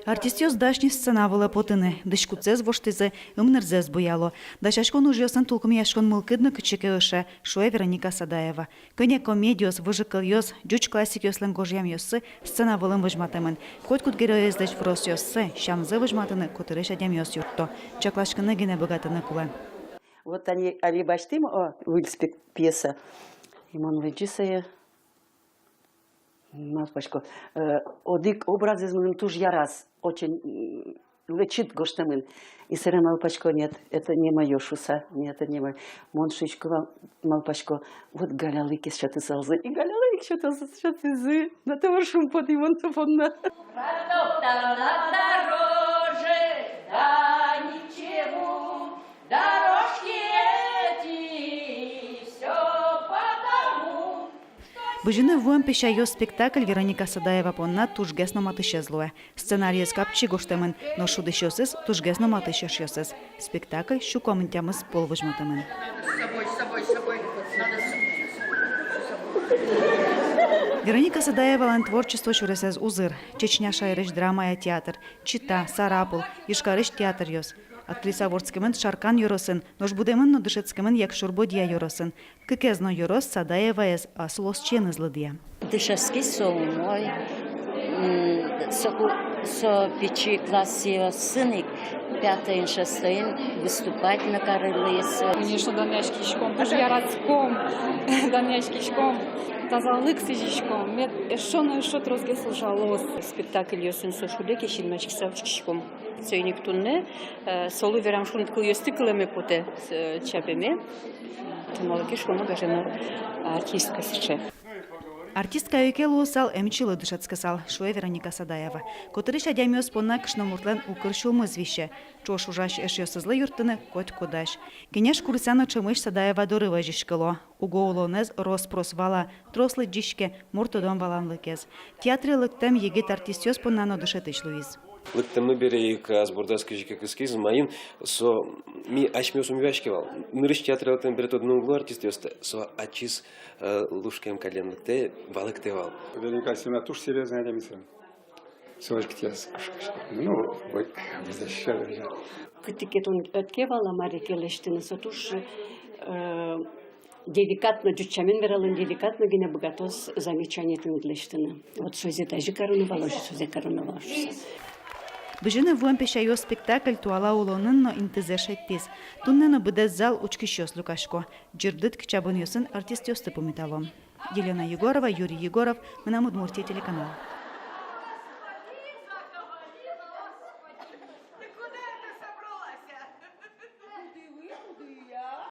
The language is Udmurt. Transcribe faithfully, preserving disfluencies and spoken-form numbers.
Артистъёс дась ни сцена вылэ потыны, дӥськутсэс воштӥзы, ымнырзэс буяло. Дасяськон ужъёсын тулкымъяськон мылкыд но кытчы ке ыше, шуэ Вероника Садаева. Кӧня комедиос, выжыкылъёс, ӟуч классикъёслэн гожъямъёссы сцена вылын возьматэмын. Котькуд героезлэсь вросъёссэ, сямзэ возьматыны котырысь адямиос юртто. Чакласькыны гинэ быгатыны кулэ. Вот али, али басьтӥм, о, выль спек-, пьеса. И мон лыдӟи сое. Малпасько, э, одӥг образэз мыным туж яраз, очень, м, лэчыт гожтэмын. И собере малпасько, нет, это не моё шуса, нет, это не моё. Мон шуисько вал, малпасько, вот Галялы ик сётысалзы, и Галялы ик сётысалзы, сётӥзы, но тӥ вор шумпотӥ мон понна. Продукта на дороже, да ничего, дорожки эти, всё потому. «Бызьыны вуэм песяйёс» спектакль Вероника Садаева понна тужгес но матысез луэ. Сценариез капчи гожтэмын, но шудӥсьёсыз тужгес но матысь эшъёсыз. Спектакль сю куамын тямыс пол возьматэмын. Вероника Садаевалэн творчество сюресэз узыр. Чечня шаерысь драмая театр, «Чита», «Сарапул», Ижкарысь театръёс. Актриса вордскемын Шаркан ёросын, нош будэмын но дышетскемын Якшур-Бӧдья ёросын. Кыкез но ёрос Садаеваез ас улосчиеныз лыдъя. Дышетскиз со умой, м, соку со пичи классъёсын ик, пятойын, шестоын выступать но карылӥз. Конечно, данъяськиськом, туж яратӥськом, данъяськиськом, тазалык сӥзиськом, мед эшшо но эшшо тросгес ужалоз. Спектакльёсын со шудэ ке, синмаськыса учкиськом. Соин ик туннэ, э, солы верам шуныт кылъёсты кылэме потэ, э, чапеме. Тон малы ке шуоно, гажано артистка сыӵе. Артистка ик луысал, эмчилы дышетскысал, шуэ Вероника Садаева. Котырысь адямиос понна кышномуртлэн укыр сюлмыз висе. Ӵош ужась эшъёсызлы юрттыны котьку дась. Кенеш курыса но ӵемысь Садаева доры вазиськыло. Уго улонэз рос-прос вала, трос лыдӟиське, мур тодон-валанлыкез. Театре лыктэм егит артистъёс понна но дышетӥсь луиз. Лыктэммы бере ик ас бордаз кызьы ке кыскиз, маин со, ми асьмеос ум юаське вал. Нырысь театре лыктэммы бере тодыны уг лу артистъёсты, со ачиз, э, лушкем каллен лыктэ, валэктэ вал. Вероника Алексеевна туж серьёзной адямиез. Со ик тӥяз кышкыт. Ну, ой, защищали. Кытӥ ке тон ӧд ке вала мари ке лэсьтыны, со туж, э, деликатно, ӟуч сямен вералом, деликатно гинэ быгатоз замечание тыныд лэсьтыны. Вот созэ тазьы кароно вал, озьы созэ кароно вал шуса. «Бызьыны вуэм песяйёс» спектакль туала улонын но интызэ шедьтӥз. Туннэ но быдэс зал учкисьёс люкасько. Ӟырдыт кичабонъёсын артистъёсты пумитало. Елена Егорова, Юрий Егоров, «Мынам Удмуртие» телеканал.